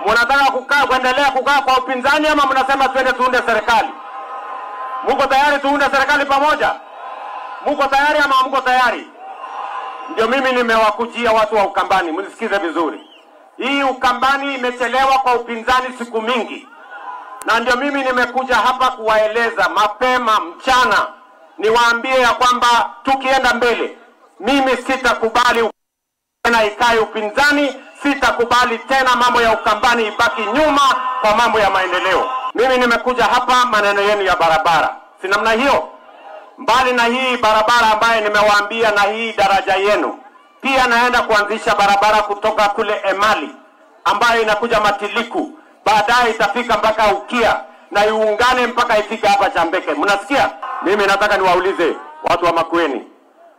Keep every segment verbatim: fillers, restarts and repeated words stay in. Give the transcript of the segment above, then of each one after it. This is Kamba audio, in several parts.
Mnataka kukaa, kuendelea kukaa kwa upinzani ama mnasema twende tuunde serikali? Muko tayari tuunde serikali pamoja? Muko tayari ama hamko tayari? Ndio mimi nimewakujia watu wa Ukambani, mnisikize vizuri. Hii Ukambani imechelewa kwa upinzani siku mingi. Na ndio mimi nimekuja hapa kuwaeleza mapema mchana, niwaambie ya kwamba tukienda mbele, mimi sitakubali tena ikae upinzani, sitakubali tena mambo ya Ukambani ibaki nyuma kwa mambo ya maendeleo. Mimi nimekuja hapa maneno yenu ya barabara. Si namna hiyo? Mbali na hii barabara ambaye nimewaambia na hii daraja yenu, pia naenda kuanzisha barabara kutoka kule Emali ambayo inakuja Matiliku, baadaye itafika mpaka Ukia na iungane mpaka ifike hapa Chambeke. Mnasikia? Mimi nataka niwaulize watu wa Makueni,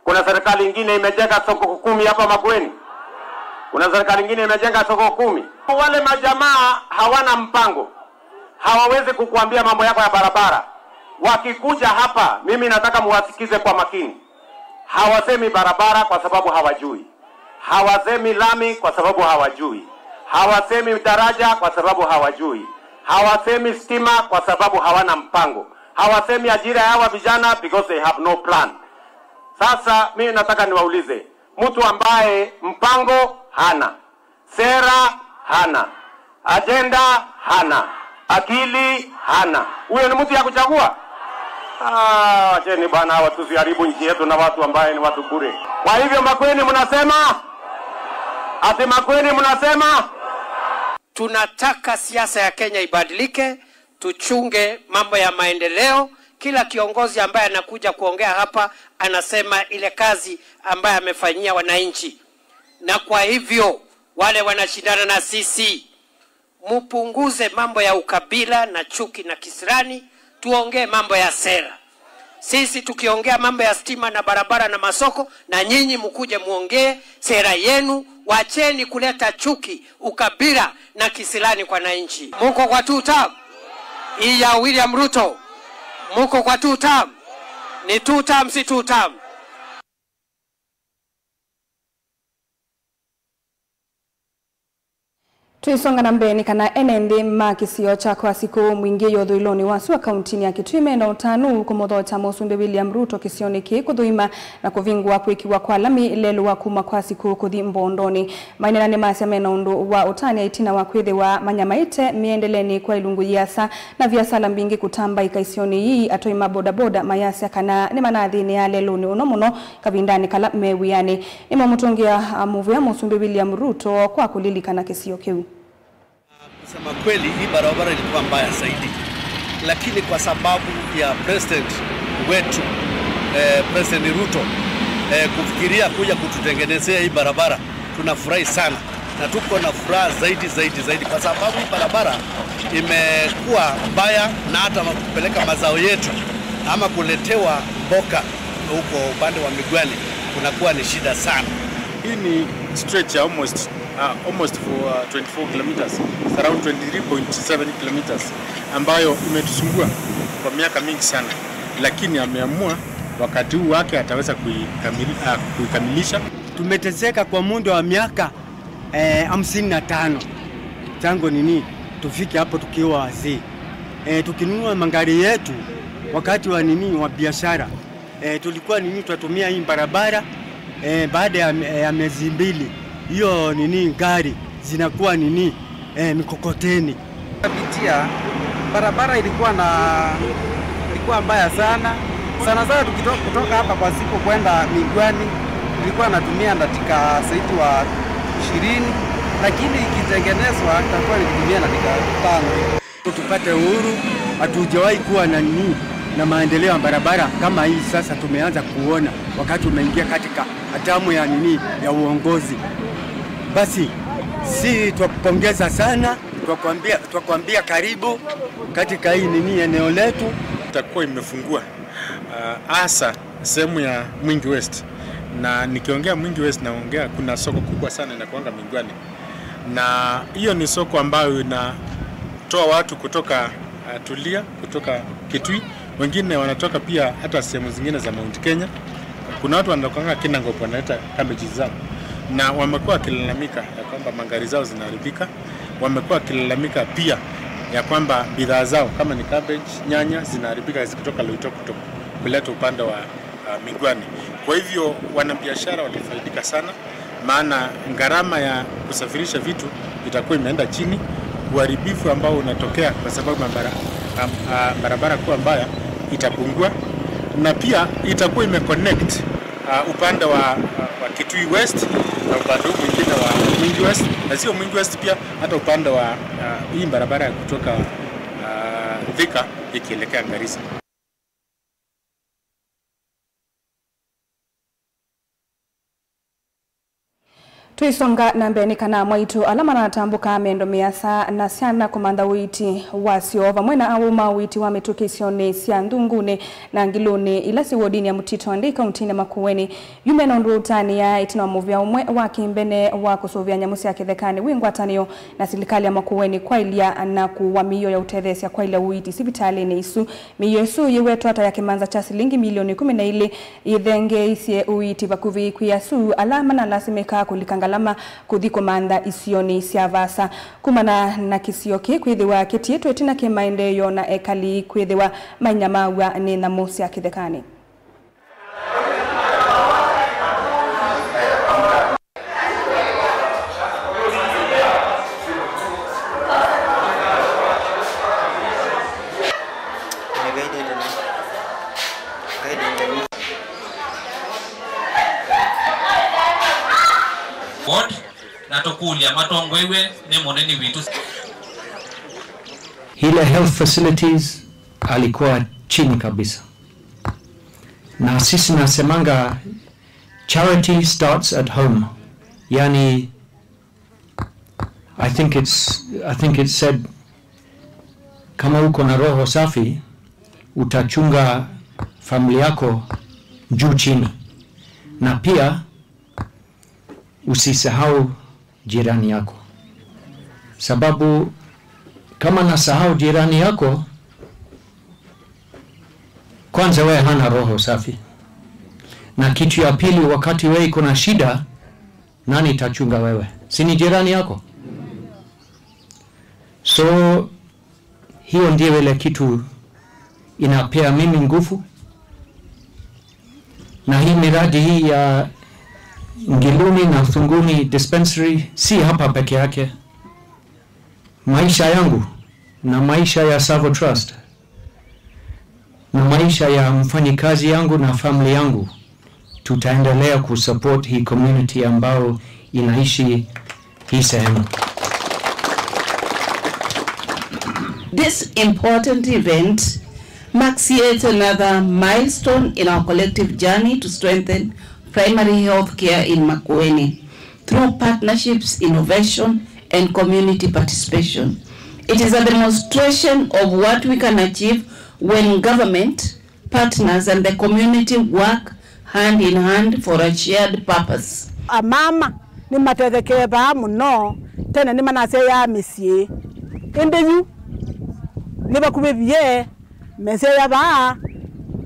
kuna serikali ingine imejenga soko kumi hapa Makueni? Kuna serikali ingine imejenga soko kumi? Wale majamaa hawana mpango, hawawezi kukuambia mambo yako ya barabara. Wakikuja hapa, mimi nataka muwasikize kwa makini. Hawasemi barabara kwa sababu hawajui. Hawasemi lami kwa sababu hawajui. Hawasemi daraja kwa sababu hawajui. Hawasemi stima kwa sababu hawana mpango. Hawasemi ajira ya hawa vijana because they have no plan. Sasa mimi nataka niwaulize, mtu ambaye mpango hana, sera hana, ajenda hana, akili hana, huyo ni mtu ya kuchagua? Ah, wacheni bwana, hawa tusiharibu nchi yetu na watu ambaye ni watu bure. Kwa hivyo Makueni mnasema? Ati Makueni mnasema? Tunataka siasa ya Kenya ibadilike, tuchunge mambo ya maendeleo. Kila kiongozi ambaye anakuja kuongea hapa anasema ile kazi ambaye amefanyia wananchi. Na kwa hivyo, wale wanashindana na sisi, mupunguze mambo ya ukabila na chuki na kisirani, tuongee mambo ya sera. Sisi tukiongea mambo ya stima na barabara na masoko, na nyinyi mkuje muongee sera yenu, wacheni kuleta chuki, ukabila na kisirani kwa wananchi. Muko kwa two term? Hii ya William Ruto. Muko kwa two term? Ni two term, si two term? Tũisonga na mbee nĩ kana ene nthĩ ma kĩsio kya Kwasiku Mwingĩ ya ũthũĩlonĩ wa sua kauntinĩ ya Kitui mena ũtanu kũmũthokya Mũsumbĩ William Ruto kĩsionĩ kĩĩ kũthũima na kũvingũa kwĩkiwa kwa lami lelũ wa kuma Kwasiku kũthi Mbondonĩ. Mainena nĩmasya mena ũndũ wa ũtany'a ĩtina wa kwĩthĩwa manyamaĩte mĩendelenĩ kwa ilungu yĩasa na viasala mbingĩ kũtambaĩka isionĩ ii. Atwai ma bodaboda mayasya kana nĩmanathĩnĩa lelũnĩ ũno mũno kavindanĩ kala me wĩanĩ. Nĩmamũtũngĩa mũvea Mũsumbĩ William Ruto kwa kũlilikana kĩsio kĩu. Kusema kweli, hii barabara ilikuwa mbaya zaidi, lakini kwa sababu ya president wetu, eh, President Ruto, eh, kufikiria kuja kututengenezea hii barabara, tunafurahi sana na tuko na furaha zaidi, zaidi, zaidi, kwa sababu hii barabara imekuwa mbaya na hata kupeleka mazao yetu ama kuletewa mboka huko upande wa Migwani kunakuwa ni shida sana. Hii ni stretch ya almost, uh, almost for, uh, twenty-four kilometers, it's around twenty-three point seven kilometers, ambayo imetusumbua kwa miaka mingi sana, lakini ameamua wakati huu wake ataweza kuikamili-, uh, kuikamilisha. Tumeteseka kwa muda wa miaka, eh, hamsini na tano tangu nini tufike hapo tukiwa wazee. Eh, tukinunua magari yetu wakati wa nini, wa biashara. Eh, tulikuwa nini, tunatumia hii barabara. Eh, baada ya, ya miezi mbili, hiyo nini, gari zinakuwa nini, eh, mikokoteni. Pitia, barabara ilikuwa na, ilikuwa mbaya sana. Sana sana tukito-, kutoka hapa Kwasiku kwenda Migwani, ilikuwa natumia dakika zaidi wa ishirini, lakini ikitengenezwa itakuwa nikitumia dakika tano. Tupate uhuru, hatujawahi kuwa na nini, na maendeleo ya barabara kama hii sasa tumeanza kuona wakati umeingia katika hatamu ya nini, ya uongozi. Basi, si twakupongeza sana, twakwambia, twakwambia karibu katika hii nini, eneo letu. Itakuwa imefungua, ah, hasa sehemu ya Mwingi West. Na nikiongea Mwingi West, naongea kuna soko kubwa sana inakuanga Migwani. Na hiyo ni soko ambayo inatoa watu kutoka, ah, Tulia, kutoka Kitui. Wengine wanatoka pia hata sehemu zingine za Mount Kenya. Kuna watu wanatokanga Kinangop wanaleta cabbage zao. Na wamekuwa wakilalamika ya kwamba magari zao zinaharibika. Wamekuwa wakilalamika pia ya kwamba bidhaa zao kama ni cabbage, nyanya zinaharibika zikitoka Loitoktok kuletwa upande wa uh, Migwani. Kwa hivyo wanabiashara watafaidika sana, maana gharama ya kusafirisha vitu itakuwa imeenda chini, uharibifu ambao unatokea kwa sababu ya bara, um, uh, barabara kuwa mbaya itapungua, na pia itakuwa imeconnect uh, upande wa, uh, wa Kitui West na upande huu mwingine wa Mwingi West, na sio Mwingi West pia, hata upande wa uh, hii barabara ya kutoka uh, Thika ikielekea Garissa. Tũisonga na mbee, nĩ kana mwaitũ ala manatambũka mendo mĩasa na syana kũmantha ũiiti wasyo vamwe na awau ma ũiiti wa mĩtũkĩ isionĩ sya Nthungunĩ na Ngilũnĩ ila syĩ wodinĩ ya Mũtito Andei kauntinĩ ya Makueni yu mena ũndũ wa ũtanĩa ĩtina wa mũvĩa ũmwe wa kĩmbene wa kũsũvĩa nyamũ sya kĩthekanĩ wĩ ngwatanĩo na silikalĩ ya Makueni kwaĩlya na kũũa mĩio ya ũtetheesya kwaĩlya ũiiti sivitalĩnĩ isu. Mĩio ĩsu yĩwetwa ta ya kĩmanza kya silingi milioni ĩkũmi na ilĩ yĩthengeeisye ũiiti vakuvĩ kwĩ asu ala manalasimĩka kũlika ngalama kũthi kũmantha isionĩ sya vaasa. Kumana na kĩsio kĩĩ kwĩthĩwa kĩtiĩtwe ĩtina kĩ maendeeo na ekali kwĩthĩwa mainyamaaw'a nĩ nyamũ sya kĩthekanĩ. Board, na tũkũlya matongoew'e nĩ mũnini witũ. Ile health facilities alikuwa chini kabisa, na sisi nasemanga charity starts at home, yani I think it's, I think it's said, kama uko na roho safi, utachunga familia yako juu chini, na pia usisahau jirani yako, sababu kama nasahau jirani yako, kwanza wewe hana roho safi, na kitu ya pili, wakati wewe iko na shida, nani itachunga wewe? Si ni jirani yako? So hiyo ndio ile kitu inapea mimi nguvu, na hii miradi hii ya Ngiluni na Thunguni dispensary si hapa peke yake. Maisha yangu na maisha ya Savo Trust na maisha ya mfanyikazi yangu na family yangu, tutaendelea kusupport hii community ambao inaishi hii sehemu. This important event marks yet another milestone in our collective journey to strengthen primary health care in Makueni through partnerships, innovation, and community participation. It is a demonstration of what we can achieve when government, partners, and the community work hand in hand for a shared purpose. Amama nĩmatethekee vaa mũno. Tene nĩmanasyaĩaa mĩsyĩ, ĩndĩ yu nĩ vakuvĩ vyee, mesyaĩa vaa.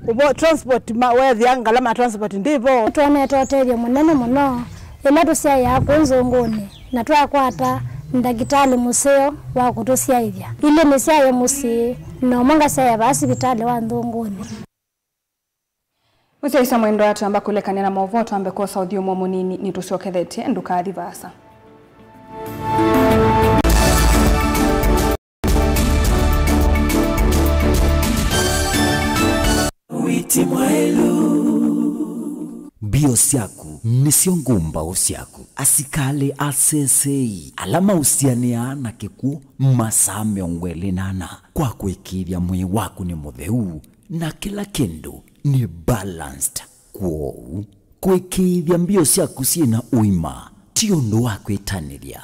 Ũvo transport, ma- weethĩa ngalama ya transport ndĩvo. Nĩtwonete ũtethyo mũnene mũno ĩla tũsyaĩaa kũu Nzũngũnĩ na twakwata ndakĩtalĩ mũseo wa kũtũsyaĩthya. Ilĩ nĩsyaĩe mũsyĩ, na ũmwe ngasyaĩa vaa sivitalĩ wa Nzũngũnĩ. Mũsyaĩĩsya mwendwa, twamba kũlekany'a na maũvoo, twambe kwosa ũthyũmũo mũnini, nĩtũsyokethetye, ndũkathi vaasa. Witi mwaĩlu. Mbio syaku nĩsyo ngũmbaũ syaku. Asikalĩ a S S A ala maũsianĩaa na kĩkw'ũ masaa mĩongo ĩlĩ na ana kwa kũĩkĩĩthya mwĩĩ waku nĩ mũtheu na kĩla kĩndũ nĩ balanced. Kwoou, kũĩkĩĩthya mbio syaku syĩ na ũima ti ũndũ wa kwĩtanĩthya.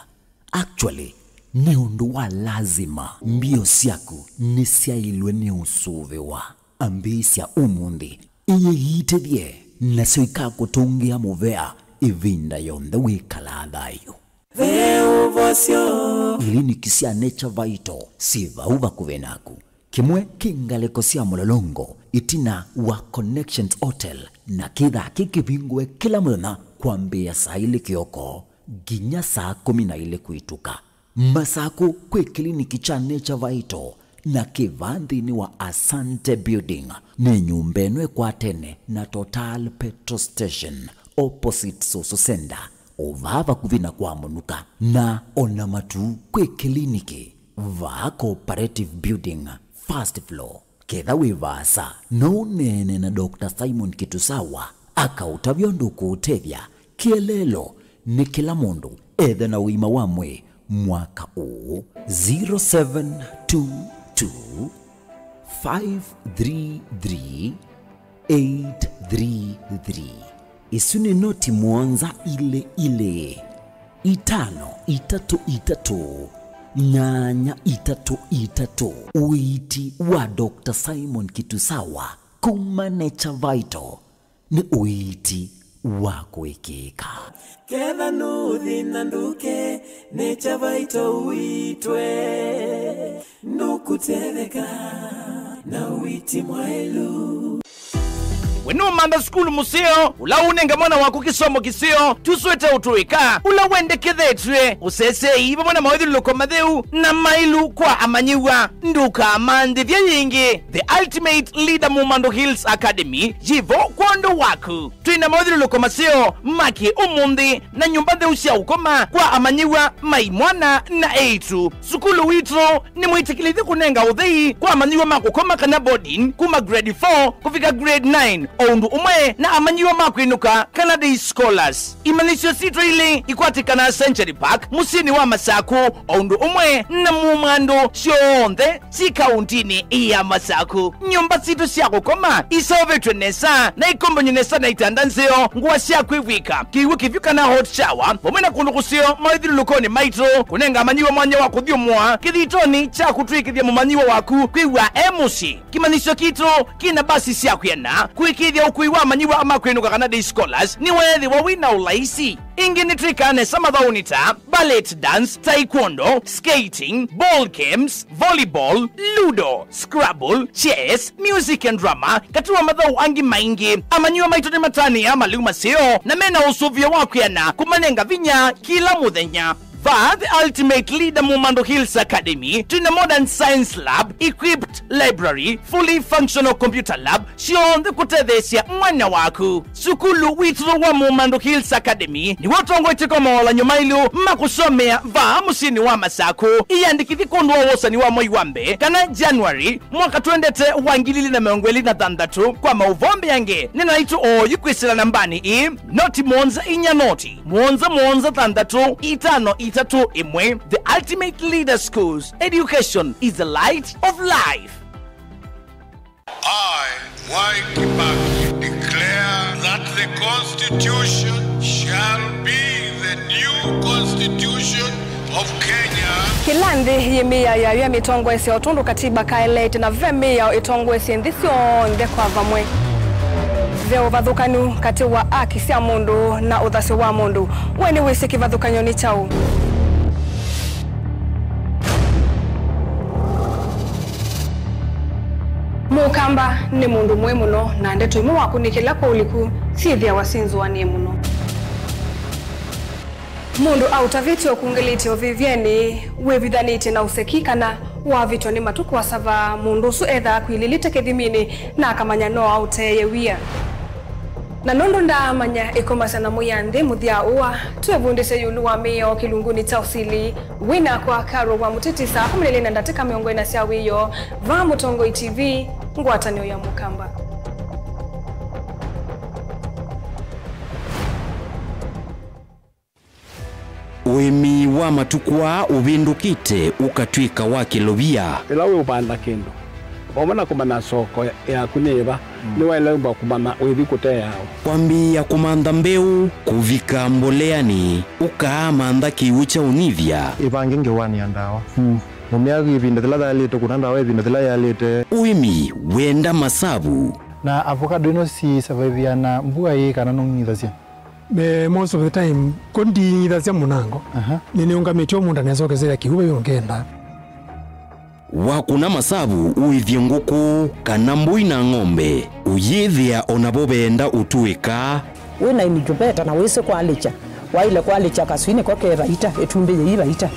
Actually, nĩ ũndũ wa lazima. Mbio syaku nĩsyaĩlwe nĩ ũsũvĩwa. Ambĩĩsya ũmũnthĩ, ĩyĩitĩthye, nasyo ikakũtũngĩa mũvea ĩvinda yonthe wĩkalaa thayũ. Ve ũvosyo. Iliniki sya Nature Vital syĩ vau vakuvĩ naku. Kĩmwe kĩ ngalĩko sya Mũlolongo, ĩtina wa Connections Hotel, na kĩthaa kĩkĩvingũe kĩla mũthenya kwambĩĩa saa ilĩ kĩoko nginya saa kũmi na ilĩ kwĩtũka. Masakũ kwĩ kĩliniki kya Nature Vital na kĩvaa nthĩnĩ wa Asante Building. Nĩ nyũmba ĩno ĩkwatene na Total Petrol Station, opposite Soso Center, o vaa vakuvĩ na kwa mũnuka. Na ona matu kwĩ kĩliniki vaa Cooperative Building, first floor. Ketha wĩ vaasa, no ũneene na Doctor Simon Kitusawa akaũtavya ũndũ ũkũũtethya. Kĩeleelo nĩ kĩla mũndũ ethe na ũima wa mwĩĩ mwaka ũũ. Zero seven two two, five three three, eight three three. Ĩsu nĩ noti mũonza ilĩ ilĩ, itano itatũ itatũ, nyanya itatũ itatũ. Ũiiti wa Doctor Simon Kitusawa kuma Nature Vital nĩ ũiiti wa kũĩkĩĩka. Ketha nũũthi na ndũke, Nature Vital ũitwe, nũkũtetheka na ũiiti mwaĩlu. We nũmantha sukulu mũseo ũla ũnenga mwana waku kĩsomo kĩseo? Tũswĩte ũtũĩka ũla wendekethetw'e, ũseseei vamwe na mawĩthyũlũlũko matheu na maĩlu kwa amanyĩw'a. Ndũkamanthĩthye yĩngĩ. The Ultimate Leader Mumando Hills Academy yĩ vo kwondũ waku. Twĩ na mawĩthyũlũlũko maseo ma kĩ-ũmũnthĩ na nyũmba ntheu sya ũkoma kwa amanyĩw'a ma imwana na eĩtu. Sukulu witũ nĩ mwĩtĩkĩlĩthye kũnenga ũthei kwa amanyĩw'a ma kũkoma kana boarding kuma grade four kũvika grade nine, o ũndũ ũmwe na amanyĩw'a ma kwĩnũka kana day scholars. Imanyĩsyo sitũ ilĩ ikwatĩkanaa Century Park, mũsyĩnĩ wa Masakũ, o ũndũ ũmwe na Mumando syonthe syĩ kaũntĩnĩ ya Masakũ. Nyũmba sitũ sya kũkoma iseũvĩtw'e nesa na ikombany'e nesa na itanda nzeo, ngũa sya kwĩvw'ĩka, kĩw'ũ kĩvyũ kana hot shower, vamwe na kũndũ kũseo mawĩthyũlũlũkonĩ maitũ, kũnenga amanyĩw'a mwanya wa kũthyũmũa kĩthitonĩ kya kũtw'ĩkĩthya mũmanyĩw'a waku kwĩw'a e mũsyĩ. Kĩmanyĩsyo kitũ kĩ na mbasi sya kwĩana kũĩkĩĩthya ũkui wa amanyĩw'a ma kwĩnũka kana day scholars nĩweethĩwa wĩ na ũlaisi. Ĩngĩ nĩtwĩkaa nesa mathaũnĩ ta ballet dance, taekwondo, skating, ball games, volleyball, ludo, scrabble, chess, music and drama, katĩ wa mathaũ angĩ maingĩ. Amanyĩw'a maitũ nĩmatanĩaa malĩu maseo na mena ũsũvĩo wa kwĩana kũmanenga vinya kĩla mũthenya. Vaa The Ultimate Leader Mumando Hills Academy twĩ na modern science lab, equipped library, fully functional computer lab, syonthe kũtetheesya mwana waku. Sukulu witũ wa Mumando Hills Academy nĩw'o ũtongoetye kwa mawalan'yo maĩlu ma kũsomea vaa mũsyĩnĩ wa Masakũ. Ĩyandĩkĩthye kwondũ wa wosani wa mwei wa mbee kana January mwaka twendete wa ngili ili na mĩongo ĩlĩ na thanthatũ. Kwa maũvoo mbeange, nena naitũ oyu kwĩsĩla nambanĩ ĩĩ, noti mũonza inya noti, mũonza mũonza thanthatũ itano itatũ ĩmwe. The Ultimate Leader Schools, education is the light of life. I, Mwai Kibaki, declare that the Constitution shall be the new Constitution of Kenya. Kĩla nthĩ yĩ mĩao yayo ya mĩtongoesya o tondũ katiba kaeleete, na ve mĩao ĩtongoesye nthĩ syonthe kwa vamwe. Ve ũvathũkanu katĩ wa aki sya mũndũ na ũthasyo wa mũndũ. We nĩwĩsĩ kĩvathũkany'o nĩ kyaũ? Mũkamba nĩ mũndũ mũĩ mũno, na ndeto imwe wakũnĩkĩla kwa ũliku syĩthĩawa syĩnzũanĩe mũno. Mũndũ aũtavĩtye ũkungĩlĩte ũvĩvyenĩ, wĩvithanĩtye na ũseki, kana wavĩtwa nĩ matukũ asava, mũndũ ũsu ethaa akwilĩlĩte kĩthiminĩ na akamanya no aũteeye wia. Na nũndũ ndaamanya ĩkomasya na mũya nthĩ mũthya ũa, twĩvundĩsye ĩũlũ wa mĩao kĩlungunĩ kya ũsili. Wĩ nakwa Carol wa Mũtĩtĩ saa kũmi na ilĩ na ndatĩka mĩongo ĩna sya wĩoo, vaa Mũtongoi T V, ngwatanĩo ya Mũkamba. Ũĩmi wa matukũ aa ũvĩndũkĩte ũkatw'ĩka wa kĩlovia. Ĩla wĩ ũvanda kĩndũ, vamwe na kũmanya soko yaku nĩ ĩva, nĩwaĩle ũmba kũmanya ũithi kũteea ũ. Kwambĩĩa kũmantha mbeũ, kũvika mboleanĩ, ũkaamantha kĩw'ũ kya ũnyivya. Ĩvange ngewanĩa ndawa. Mũmea ĩvinda yĩla yaĩlĩte, kũna ndawa ĩvinda yĩla yaĩlĩte. Ũĩmi wenda masavu. Na avocado ĩno si survive na mbua ĩĩ kana nũng'ithasya? Eh, most of the time, ko nding'ithasya mũnango. Aha. Nĩnĩũngamĩtye o mũndũ anesokesya kĩw'ũ vai ũngenda. Wakũna masavu ũĩthye ngũkũ kana mbũi na ng'ombe, ũyĩthĩa o navo veenda ũtũĩka. Wĩ na incubator na wĩsĩ kwalĩkya, waĩle kwalĩkya kaswinĩ ko ke vaita, ĩtumbĩ yĩi vaita.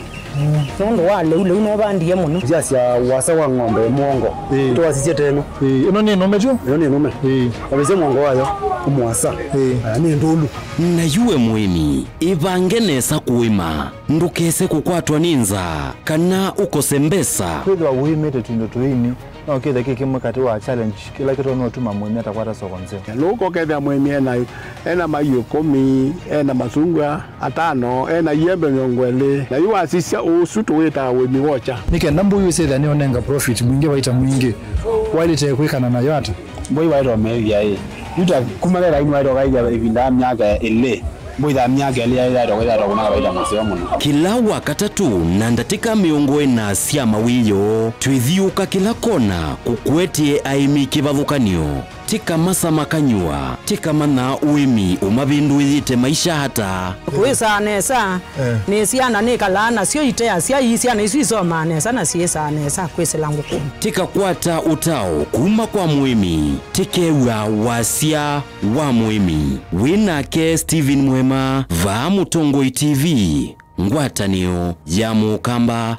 Nũndũ wa lĩu, lĩu nũvandie mũno. Nzĩa sya wasa wa ng'ombe mũongo. Ĩĩ. Tũwasisye teno. Ĩĩ, ĩno nĩ nũme tu? Ĩno nĩ nũme. Ĩĩ. Wavĩsya mũongo wayo, ũmwasa. Ĩĩ. Aya nĩ ndũlu. Na yu we mũĩmi, ĩvange nesa kũĩma. Ndũkese kũkwatwa nĩ nzaa, kana ũkose mbesa. Kwĩthĩwa ũĩmĩte tũindo tũini, no kĩthe kĩ kĩmwe katĩ wa challenge kĩla kĩtonya ũtuma mũĩmi atakwata soko nzeo. Lũko kethĩa mũĩmi ena, ena maiũ ĩkũmi, ena masungwa atano, ena iembe mĩongo ĩlĩ, na yu wasisya ũsu tũwĩtaa ũĩmi wokya. Nĩ kenda mbũi ĩsyĩthĩa nĩũnenga profit mwingĩ, vaita mwingĩ, waĩlĩte kwĩkana nayo ata? Mbũi waĩtwa meĩthya ĩ, yu ta kuma ve vaini waĩtwa kaĩthya ĩvinda ya myaka ĩlĩ. Mbũi ya myaka ĩlĩ yaĩ yaĩtwa kwĩthĩwa kũna kawaita mũseo mũno. Kĩla Wakatatũ na ndatĩka mĩongo ĩna sya mawĩoo, twĩthiũũka kĩla kona kũkũetye aĩmi kĩvathũkany'o. Tĩka masama kanyũa, tĩka manya ũĩmi ũmavĩndũĩĩte maisha ata. Kwĩsaa nesa, eh, nĩ syana nĩkalaa nasyo ite asyai, syana isu isomaa nesa na syĩsaa nesa kwĩsĩla ngũkũnĩ. Tĩkakwata ũtao kuma kwa mũĩmi, tĩkew'a wasya wa mũĩmi. Wĩ nake Stephen Mwema, vaa Mũtongoi T V, ngwatanĩo ya Mũkamba.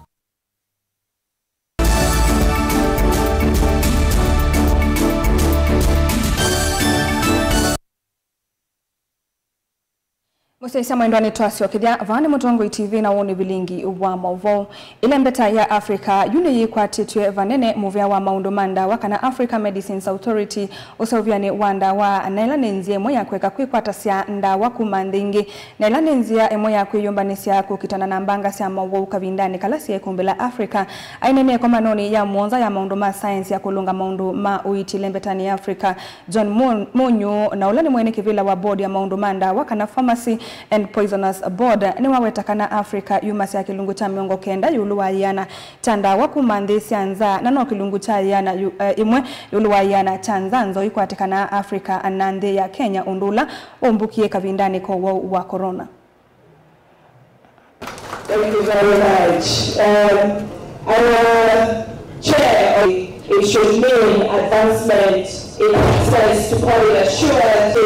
Mũsyaĩĩsya mwendwa, nĩtwasyokethya. Vaa nĩ Mũtongoi T V na ũũ nĩ vilingi wa maũvoo. Ĩlembeta ya Africa yu nĩyĩkwatĩtw'e vanene mũvĩa wa maũndũ ma ndawa, kana Africa Medicines Authority, ũseũvyanĩ wa ndawa, na ĩla nĩ nzĩa ĩmwe ya kũeka kwĩkwatasya ndawa kuma nthĩ ingĩ, na ĩla nĩ nzĩa ĩmwe ya kwĩyũmbanĩsya kũkitana na mbanga sya maũwau kavindanĩ kala syaĩ kũmbĩla Africa. Aineenea ĩkomanonĩ ya mũonza ya maũndũ ma saenzi ya kũlũnga maũndũ ma ũiiti ĩlembetanĩ ya Africa, John Mu-, Munyu, na ũla nĩ mwene kĩvĩla wa board ya maũndũ ma ndawa, kana Pharmacy and Poisoners Board, nĩwaweta kana Africa yumasya kĩlungu kya mĩongo kenda ĩũlũ wa ĩana kya ndawa kuma nthĩ sya nza, na no kĩlungu kya ĩana yu-, eh, ĩmwe ĩũlũ wa ĩana kya nzanzo ikwatĩkanaa Africa na nthĩ ya Kenya, ũndũ ũla ũmbũkie kavindanĩ ka ũwau wa corona. Thank you very much. Um, our chair, it should mean advancement in access to quality assurance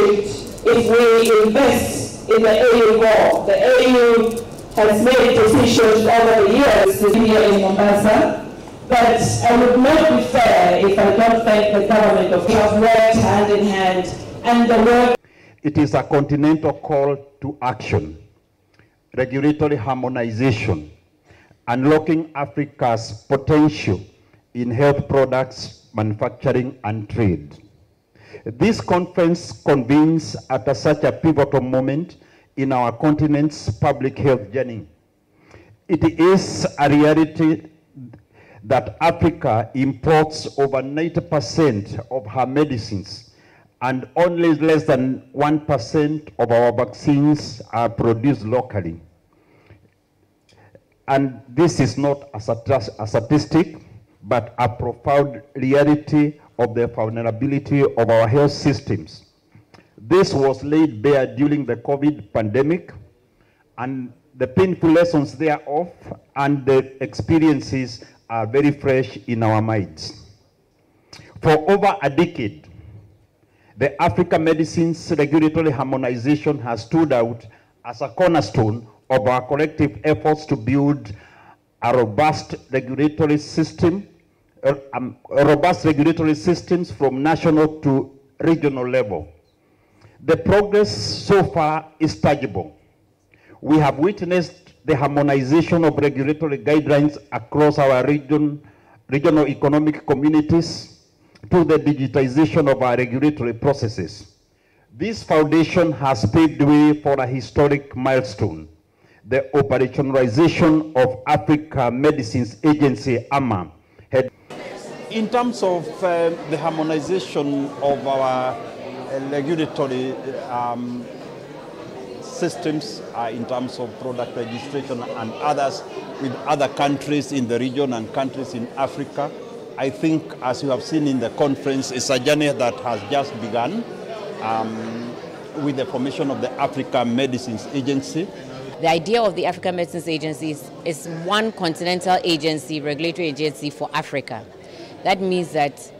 if we invest in the A U more. The A U has made decisions over the years to be here in Mombasa, but I would not be fair if I don't thank the government of Kenya. Worked hand in hand, and the work. It is a continental call to action, regulatory harmonization, unlocking Africa's potential in health products, manufacturing, and trade. This conference convenes at a, such a pivotal moment in our continent's public health journey. It is a reality that Africa imports over ninety percent of her medicines, and only less than one percent of our vaccines are produced locally. And this is not a, stat-, a statistic, but a profound reality of the vulnerability of our health systems. This was laid bare during the COVID pandemic, and the painful lessons thereof and the experiences are very fresh in our minds. For over a decade, the Africa Medicines Regulatory Harmonization has stood out as a cornerstone of our collective efforts to build a robust regulatory system, a, um, robust regulatory systems from national to regional level. The progress so far is tangible. We have witnessed the harmonization of regulatory guidelines across our region, regional economic communities, to the digitization of our regulatory processes. This foundation has paved the way for a historic milestone, the operationalization of Africa Medicines Agency, AMA, had. In terms of, um, the harmonization of our, uh, regulatory, um, systems, uh, in terms of product registration and others with other countries in the region and countries in Africa, I think, as you have seen in the conference, it's a journey that has just begun, um, with the formation of the Africa Medicines Agency. The idea of the Africa Medicines Agency is, is one continental agency, regulatory agency for Africa. That means that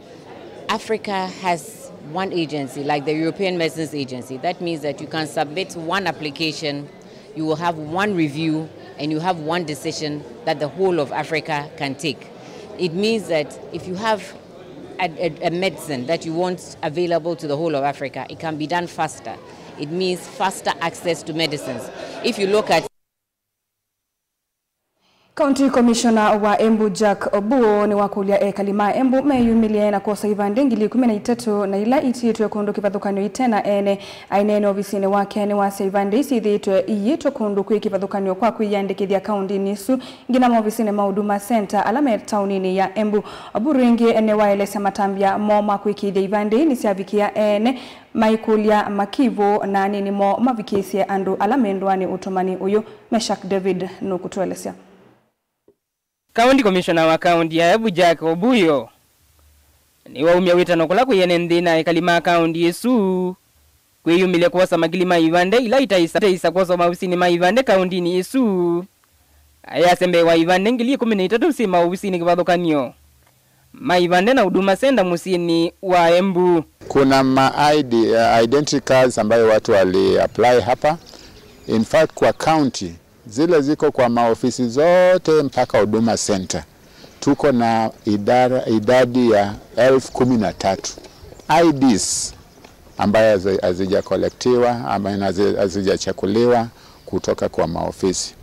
Africa has one agency, like the European Medicines Agency. That means that you can submit one application, you will have one review, And you have one decision that the whole of Africa can take. It means that if you have a, a, a medicine that you want available to the whole of Africa, it can be done faster. It means faster access to medicines. If you look at County Commissioner wa Embu Jack Obuo nĩwakũlya ekali ma Embu meyumĩlye na kwosa ivandĩ ngili ikũmi na itatũ na ila itiĩtwe kũndũ kĩvathũkany'o ite na ene. Aineena ovisinĩ wake nĩwasya ivandĩ isu ithĩĩtwe iiĩtwe kũndũ kwĩ kĩvathũkany'o kwa kwĩyĩandĩkĩthya kaũndĩnĩ isu nginya maovisinĩ ma Huduma Center ala me taoninĩ ya Embu. Obuo ĩngĩ nĩwaelesya matambya moo ma kwĩkĩĩthya ivandĩ nĩsyavikĩa ene maikũlya makivũ na anini moo mavikĩĩsye andũ ala me ndũanĩ ũtũmani ũyũ. Meshack David nũkũtũelesya. County Commissioner wa kaunti ya Embu Jack Obuyo nĩwaumya wĩtano kũla kwĩ ene nthĩ na ekali ma kaunti ĩsu kwĩyumĩlya kwosa makili ma ivandĩ ila itaĩsa itaĩsa kwoswa maovisinĩ ma ivandĩ kauntinĩ ĩsu. Ayasya mbee wa ivandĩ ngili ikũmi na itatũ syĩ maovisinĩ kĩvathũkany'o ma ivandĩ na Huduma Center mũsyĩnĩ wa Embu. Kuna ma I D, uh, identity cards ambayo watu wali apply hapa. In fact, kwa county, zile ziko kwa maofisi zote mpaka Huduma Center, tuko na idara, idadi ya elfu kumi na tatu I Ds ambayo hazi- hazijakolektiwa ama hazi- hazijachakuliwa kutoka kwa maofisi.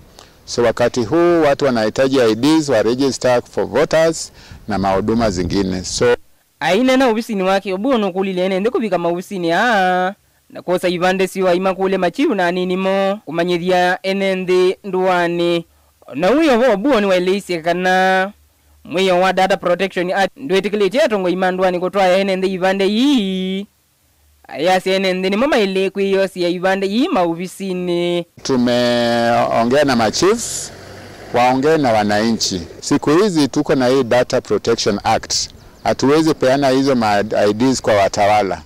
So wakati huu watu wanahitaji I Ds wa register for voters na mahuduma zingine. So Aineena ovisinĩ wake, Obuo nũkũlilye ene nthĩ kũvika maovisinĩ aa na kwosa ivandĩ syoo aimakũlya machivu na anini moo kũmanyĩthya ene nthĩ ndũanĩ. O na wĩ o vo, Obuo nĩwaeleisye kana mwĩao wa Data Protection Act ndwĩtĩkĩlĩtye atongoi ma ndũanĩ kũtwaĩa ene nthĩ ivandĩ ii. Ayasya ene nthĩ nĩmo maĩle kwĩyosea ivandĩ ii maovisinĩ. Tumeongea na machiefs, waongee na wananchi. Siku hizi tuko na hii Data Protection Act. Hatuwezi peana hizo ma I Ds kwa watawala.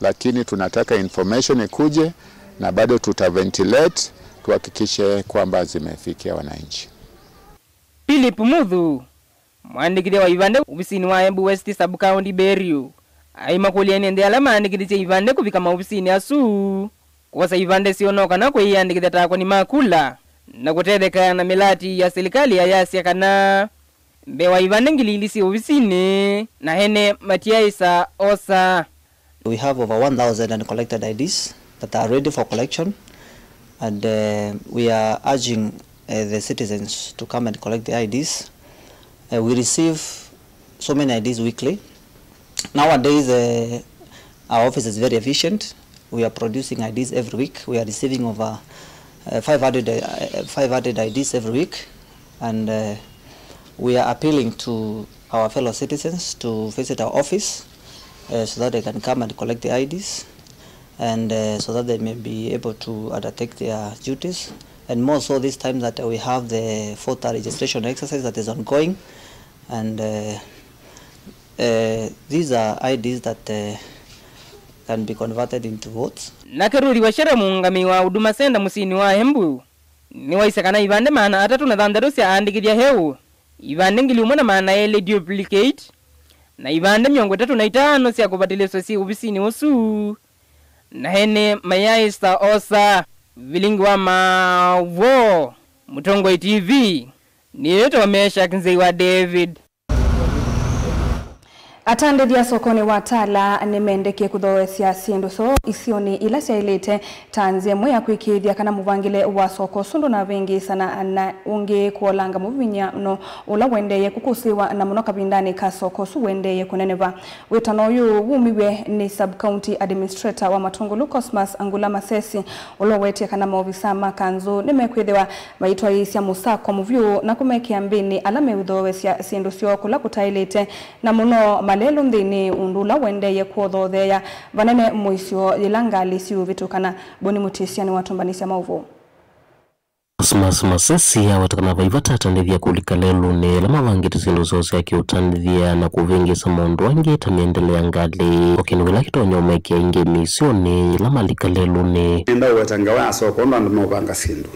Lakini tunataka information ikuje na bado tuta ventilate, tuhakikishe kwamba zimefikia wananchi. Philip Muthu, mũandĩkĩthya wa ivandĩ ovisinĩ wa Embu West Sub-County Berio, aimakũlya ene nthĩ ala maandĩkĩthisye ivandĩ kũvika maovisinĩ asu kwosa ivandĩ syoo no kana kwĩyĩandĩkĩthya ta akũni ma kula na kũtetheka na mĩlati ya silikalĩ. Ayasya kana mbee wa ivandĩ ngili ilĩ syĩ ovisinĩ na ene matyaĩsa osa. We have over one thousand uncollected I Ds that are ready for collection, and uh, we are urging uh, the citizens to come and collect the I Ds. Uh, we receive so many I Ds weekly. Nowadays, uh, our office is very efficient. We are producing I Ds every week. We are receiving over uh, five hundred, uh, five hundred I Ds every week, and uh, we are appealing to our fellow citizens to visit our office uh, so that they can come and collect the I Ds, and uh, so that they may be able to undertake their duties. And more so this time that we have the voter registration exercise that is ongoing, and uh, uh, these are I Ds that uh, can be converted into votes. Nake Ruthi Wachere, mũũngamĩi wa Huduma Center mũsyĩnĩ wa Embu, nĩwaisye kana ivandĩ maana atatũ na thanthatũ sya aandĩkĩthya eũ, ivandĩ ngili ĩmwe na maana elĩ duplicate, na ivandĩ mĩongo ĩtatũ na itano sya kũvatĩlĩswa syĩ ovisinĩ ũsu, na ene mayaĩsa osa. Vilingi wa Maũvoo, Mũtongoi T V, nĩĩtwa Meshack Nzei wa David. Atandĩthya sokonĩ wa Tala nĩmendekĩe kũthoosya syĩndũ syoo isionĩ ila syaĩlĩte ta nzĩa ĩmwe ya kwĩkĩĩthya kana mũvangĩle wa soko ũsu ndũnavĩngĩĩsana na ũngĩ kũolanga mũvinya mũno ũla ũendeeye kũkũsĩĩwa, na mũno kavindanĩ ka soko ũsu ũendeeye kũneneva. Wĩtano ũyũ wumiw'e nĩ Sub-County Administrator wa Matũngũlũ, Cosmas Angula Masesi, ũla ũwetie kana maovisaa ma kanzũ nĩmekwĩthĩwa maitwaĩĩsya mũsako mũvyũ na kũmekĩa mbĩnĩ ala meũthoosya syĩndũ syoo kũla kũtaĩlĩte, na mũno malelũ nthĩnĩ, ũndũ ũla ũendeeye kũothootheea vanene mũisyo yĩla ngalĩ siũvĩtũkana. Boni Mũtĩsya nĩwatũmbanĩsya maũvoo. Cosmas Masesi aweta kana vai vata atandĩthya kũlika lelũnĩ ala mavangĩte syĩndũ syoo sya kĩũtandĩthya na kũvĩngĩĩsa maũndũ angĩ ta mĩendele ya ngalĩ, o kĩndũ kĩla kĩtonya ũmekĩa ingĩ mĩisyonĩ yĩla malika lelũnĩ. Nenda ũweta ngewa ya soko ũndũ andũ meũvanga syĩndũ.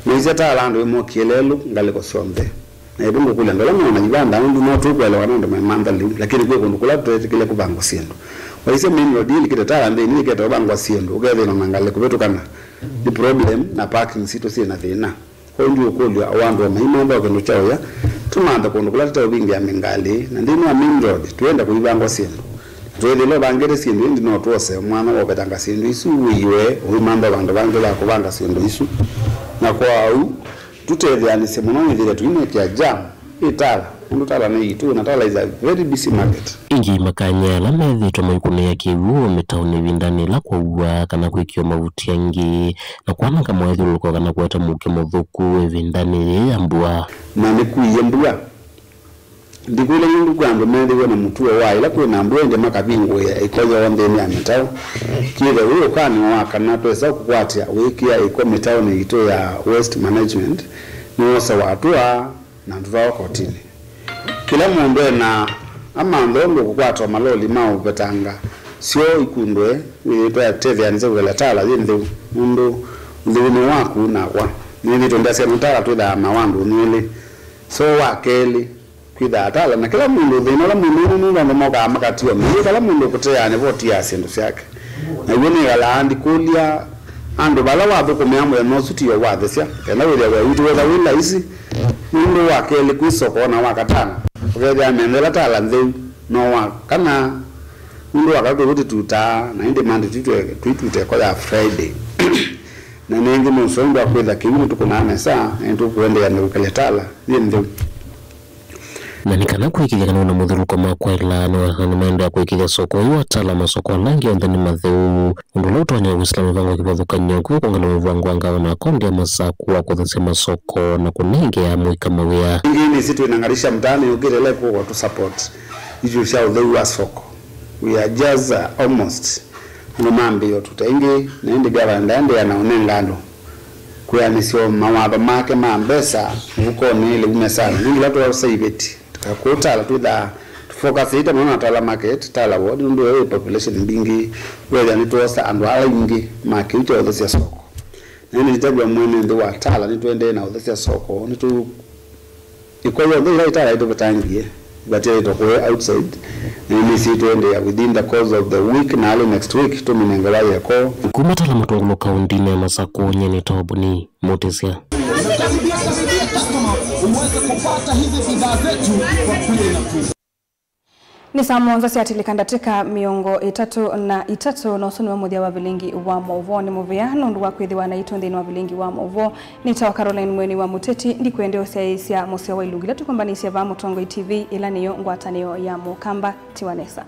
Nĩwĩsĩ Tala andũ nĩmokie lelũ ngalĩko syonthe. Na ĩndĩ ngũkũlya andũ ala mena ivanda, nũndũ no tũkũelewa na andũ me mantha lĩu, lakini kwĩ kũndũ kũla tũtetĩkĩle kũvangwa syĩndũ. Waisye main road ĩlikĩte Tala nthĩnĩ ĩkete ũvangwa syĩndũ, ũkethĩa ona ngalĩ kũvĩtũkana. Nĩ problem, na parking sitũ syĩ na thĩna. Kwoou ndiũkũlw'a o andũ o maimantha o kĩndũ kya ũya, tũmanthe kũndũ kũla tũteũvingĩa mĩngalĩ, na nthĩnĩ wa main road, twĩenda kũivangwa syĩndũ. Twĩthĩle ũvangĩte syĩndũ, ĩndĩ no twose mwanya wa ũvetanga syĩndũ isu wĩiwe ũimantha vandũ vangĩ va kũvanga syĩndũ isu. Na kwoou, tũtetheanĩsye mũno nĩthĩle tũinekĩa jam ĩ tala, nũndũ tala nĩ yitũ, na tala is a very busy market. Ĩngĩ makany'a ala methĩĩtwe maikũnĩa kĩw'ũ o mĩtaonĩ ĩvindanĩ ĩla kwaua kana kwĩkĩwa mavuti angĩ, na kwananga mawĩthyũlũlũko kana kũete mũuke mũthũku ĩvindanĩ yĩĩ ya mbua. Na nĩkuie mbua. Ndikũlya nũndũ kwĩ andũ methĩwe na mũtuo wa ĩla kwĩ na mbua ĩndĩ makavingũĩa ĩko yoo nthĩnĩ ya mĩtaũ. Kĩthe wĩ ũkany'o wa kana twesa kũkwatya wĩkĩa ĩko mĩtaũnĩ yitũ ya waste management nĩwosawa atũa na tũtwawa kotinĩ. Kĩla mũndũ ena amantha ũndũ ũkũkwata maloli ma ũvetanga syoo ikundwe, wĩthĩe twatetheanĩsya kwĩkala tala yĩ ntheu, nũndũ ũtheu nĩ waku nakwa. Nĩthĩtwe ndasya nĩ tala twĩthaa na wandũ nĩ ũlĩ. So wa kelĩ, kwĩthaa tala, na kĩla mũndũ thĩna ũla mũnene nũndũ andũ mokaa makatiwa mĩĩ, kala mũndũ kũteanĩ voti ya syĩndũ syake. Na w'o nĩkalaa ndikũlya andũ vala wathũkũmĩa mũthenya ũsu tiyo wathesya, kenda wĩthĩa wĩa witũ wetha wĩ laisi, nũndũ wa kelĩ kwĩ soko na wa katano, ũkethĩa methela tala ntheu, no wa kana, nũndũ wa katatũ tũtitutaa, na ĩndĩ Monday tũitwe, tũitute ĩko ya Friday. Na nĩngĩ nũsũngwa kwĩtha kĩw'ũ nĩtũkũnaa nesa, na nĩtũkũendeea na kwĩkalya tala yĩ ntheu. Na nĩ kana kũĩkĩĩthya kana ona mũthyũlũlũko ma kwaĩla nĩwasana nĩmaendeea kũĩkĩĩthya soko ũyũ wa tala, masoko ala angĩ onthe nĩ matheu, ũndũ ũla ũtonya kwĩsĩla mĩvango ya kĩvathũkany'o kũu kwongela mũvango wa ngavana wa kaũntĩ ya Masakũ wa kũthesya masoko na kũnengea amũika mawĩa. Ĩngĩ nĩsĩ twĩ na ngarĩ sya mtaani yũkĩte ĩla ĩkũka tũ support issue sya ũtheu wa soko. We are just, uh, almost andũ mambĩĩa ũtuta ĩngĩ, na ĩndĩ gavana ndaendeea na ũnenga andũ kwĩanĩsya mawatho make ma mbesa mũvukonĩ ĩlĩu mesani. Nũndũ ĩla twosa iveti, tũkakũũ tala twĩthaa tũfocusĩte mũno na tala market, tala ward, nũndũ ĩyo ĩ population mbingĩ, wethĩa nĩtwosa andũ ala aingĩ ma kĩu kya ũthesya soko. Na ĩndĩ nĩtavya mwene nthĩ wa tala, nĩtũendee na ũthesya soko, nĩtũ Ĩko yonthe ila ĩtala ĩtũvetangie, ĩvatĩĩtwe kũe outside, na nĩnĩsĩ tũendeea within the course of the week na early next week tũmĩnenge wa yeko. Kuma tala matũngũlũ kaũndĩnĩ ya Masakũ, nyie nĩ Tobuni Mũtĩsya. Karibia, karibia customer uweze kupata hizi bidhaa zetu kwa bei nafuu. Nĩ saa mũonza syatilĩka ndatĩka mĩongo ĩtatũ na itatũ, na ũsu nĩwe mũthya wa vilingi wa maũvoo. Nĩ mũvea nũndũ wa kwĩthĩwa naitũ nthĩnĩ wa vilingi wa maũvoo. Nĩtawa Caroline Mweni wa Mũteti, ndikwendea ũsyaĩĩsya mũseo wa ilungu ila tũkwambanĩsye vaa Mũtongoi T V, ĩla nĩyo ngwatanĩo ya Mũkamba. Tiwa nesa.